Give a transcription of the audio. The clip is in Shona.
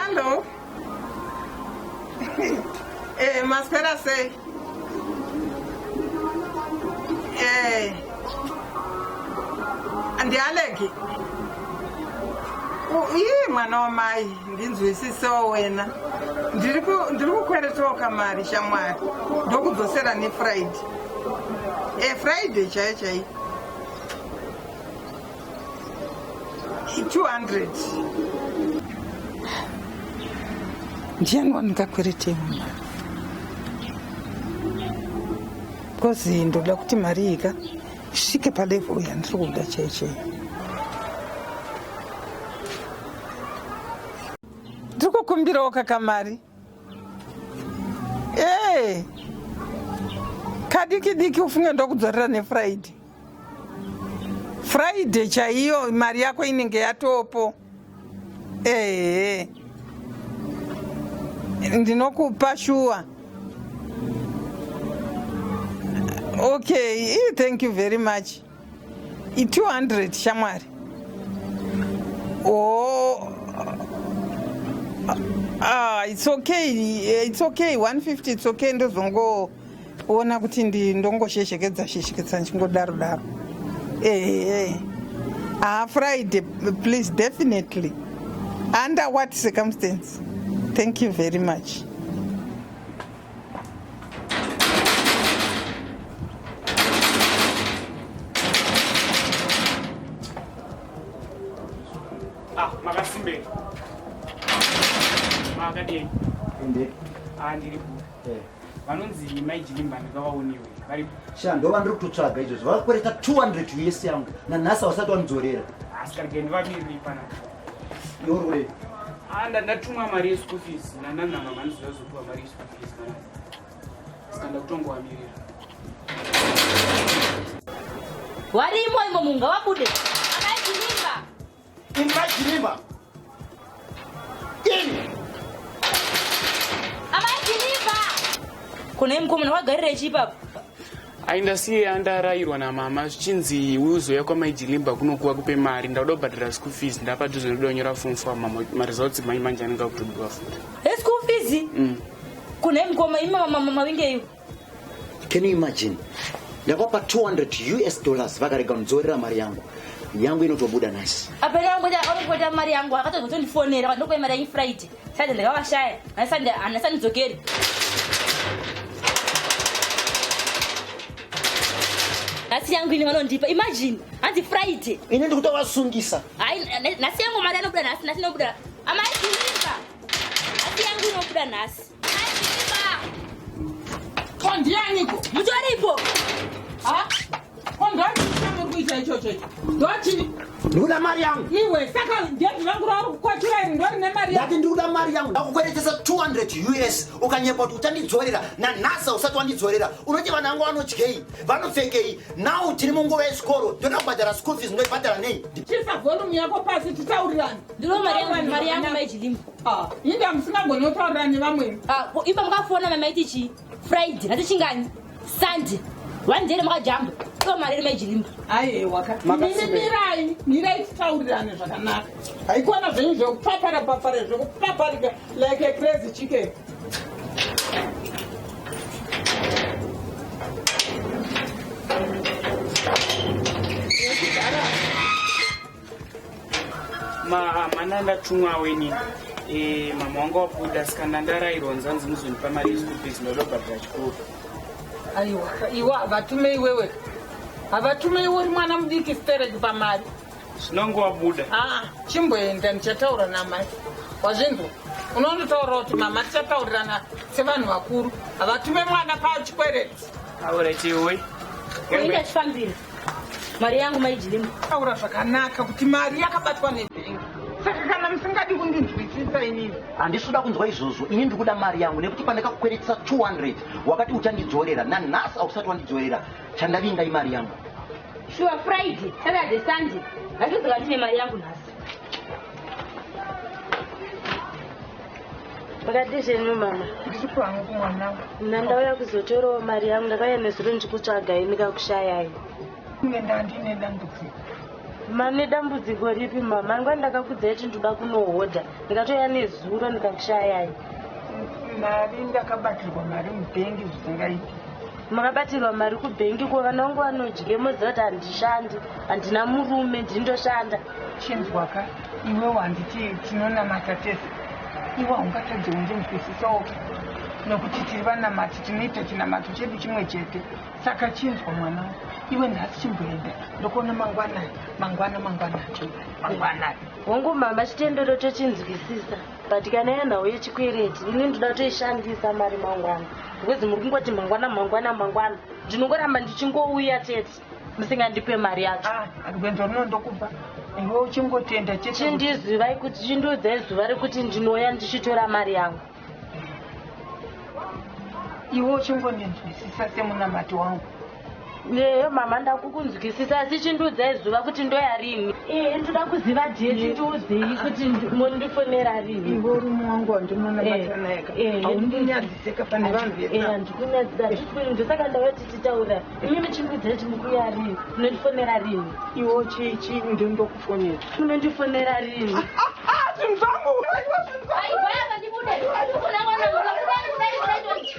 Hello. Eh, maswera sei? Eh. Ndialeki. Iye mwana wamai ndinzwisisewo wena. Ndiri ndiri kukweretawo kamari shamwari. Ndokudzosera neFriday. Eh, Friday chaiyo chaiyo. 200 ndiani wandingakweretei mari because ndoda kuti mari iyi ka isvike palevel yandiri kuda chai chai ndiri kukumbirawo kakamari ee kadiki diki ufunge ndokudzorera nefriday Friday chaiyo mari yako inenge yatopo. Ehe. Ndinokupa shuwa. Okay, thank you very much. I 200 shamwari. Oh. Ah, it's okay. It's okay. 150 it's okay ndozongo ona kuti ndongosheshekedza sheshekedza ndichingodaro daro ehe ah friday please definitely under what circumstance thank you very much Ah, makasimbei makadii ende ah ndiri eh. Vanonzi mai Jilimba ndakavaonewe varipo. Sha ndovandiri kutotsvaga izvozvo vakakwereta 200 us yangu nanhasi havasati vandidzorera. Asi karege ndivamiriri panapa. Iwe uri kudei? Ah ndatumwa mari yeschool fees nanana mama ndizozopiwa mari yeschool fees panapa. Saka ndakutongovamirira. Warimo imo munga wabude. Amai Jilimba. Imai Jilimba. Ini. Amai Jilimba. Kuna mkomana wagarira ichi ipapo. Ainda siye andarairwa namama zvichinzi uzouya kwamai Jilimba kunokuwa kupe mari ndakuda kubhadhara school fees ndapadhuze ndoda kunyora form 4 mama maresults mai manje anenge akutodiwa futi. Hey, school fees? Kuna mkoma imi mama mawinge iwe. Can you imagine? Ndakapa 200 US dollars vakarega kundidzorera mari yangu. Yangu inotobuda nhasi. Apa ina angoita mari yangu akatozotondifonera ndokupa mari yangu Friday. Saturday ndakavashaya. Sunday handidzokeri. Nhasi yangu ini vanondipa. Imagine hanzi Friday. Ini ndikutovasungisa. Hayi nhasi yangu mari anobuda nhasi nhasi inobuda. Amai Jilimba. Nhasi yangu inobuda nhasi. Ko ndianiko? Mutoripo. Ha? Ko ndochii kuita ichocho icho? Ndochii? Ndikuda mari yangu. Iwe saka gedhi rangu rauri kukwachura iri ndorine mari yangu. Ndati ndikuda mari yangu. Ndakukweretesa 200 US ukanyepa kuti uchandidzorera. Nanhasi usati wandidzorera. Unoti vana vangu vanodyei? Vanopfekei? Now tiri munguva yechikoro. Ndoda kubhadhara school fees ndoibhadhara nei? Chisa volume yako pasi titaurirane. Ndiro mari yangu, mari yangu mai Jilimba. Ah, inda musingagoni kutaurira nevamwe. Ah, ipa mukafona mama iti chii? Friday, nhasi chingani? Sunday. One day makajamba. Ndo mari iri mai Jilimba. Aiwa ka. Mirai, mirai titaurirane zvakanaka. Haikona zvenyu zvekupapara papara zvekupaparika like a crazy chicken. Mana ndatumwawo inini eh, mama wanga wabuda saka ndandarairwa nzanzi muzondipa mari yeschool fees ndoda kubhadhara chikoro. Aiwa iwe havatume iwewe havatume iwe uri mwana mudiki stereki pamari zvinonge wabuda. Aa chimboenda ndichataura namai wazvinzwa unondotaura kuti mama tichataurirana sevanhu vakuru havatume mwana pachikwereti. Auretiwe Kuenda chifambira. Mari yangu maijilimo. Taura zvakanaka kuti mari yakabatwa nebhengi. Saka kana musingadi kundinzwisisa inini. Handisi kuda kunzwa izvozvo. Ini ndiri kuda mari yangu nekuti pandakakukweretesa 200 wakati uchandidzorera. Nanhasi hausati wandidzorera. Chandavinga imari yangu. Sure Friday, Saturday, Sunday. Ndakadzoka ndine mari yangu nhasi. Makadii zvenyu mama? Ndiri kwangu mwanangu. Mna ndauya kuzotorawo mari yangu ndakauya nezuro ndichikutsvagai ndikakushayai. Ndandine dambudziko. Mane dambudziko ripi mama? Nguva ndakakudzai kuti ndoda kunohodha ndikatouya nezuro ndikakushayai. Mari ndakabatirwa mari mubhengi zvisingaiti. Makabatirwa mari kubhengi ko vana vangu vanodye moziva kuti handishandi handina murume ndindoshanda. Chinzwaka iwe wanditi tinonamata tese iwe haungatadze undinzwisisawo nekuti tiri vanamati tinoita chinamato chedu chimwe chete saka chinzwa mwana wangu iwe nhasi chimboenda ndokuona mangwanani mangwana mangwanani mangwanani. Hongu mama chitendero tochinzwisisa but kana yanhau yechikwereti ini ndoda kutoishandisa mari mangwana because muri kungoti mangwana mangwana mangwana ndinongoramba ndichingouya chete musingandipe mari yacho. Ah, rwendo runo ndokupa iwe uchingotenda chete. Chindizivai kuti chindiudzai zuva rekuti ndinouya ndichitora mari yangu. Iwe uchingondinzwisisa semunamati wangu. Ehe mama ndakukunzwisisa asi chindiudzai zuva kuti ndoya rini. Ehe ndoda kuziva date ndiudzei kuti mondifonera rini. Iwe urume wangu wandinonamata naye ka haundinyadziseka pane vanhu vese. Ehe handikunyadzisa handisi ndosaka ndauya tichitaura. Imimi chindiudzai kuti mukuya rini munondifonera rini. Iwe chichi ndindokufonera. Munondifonera rini. Zvinhu zvangu. Ai, baya kandibude. Kuna mwana, kudai, kudai, kudai.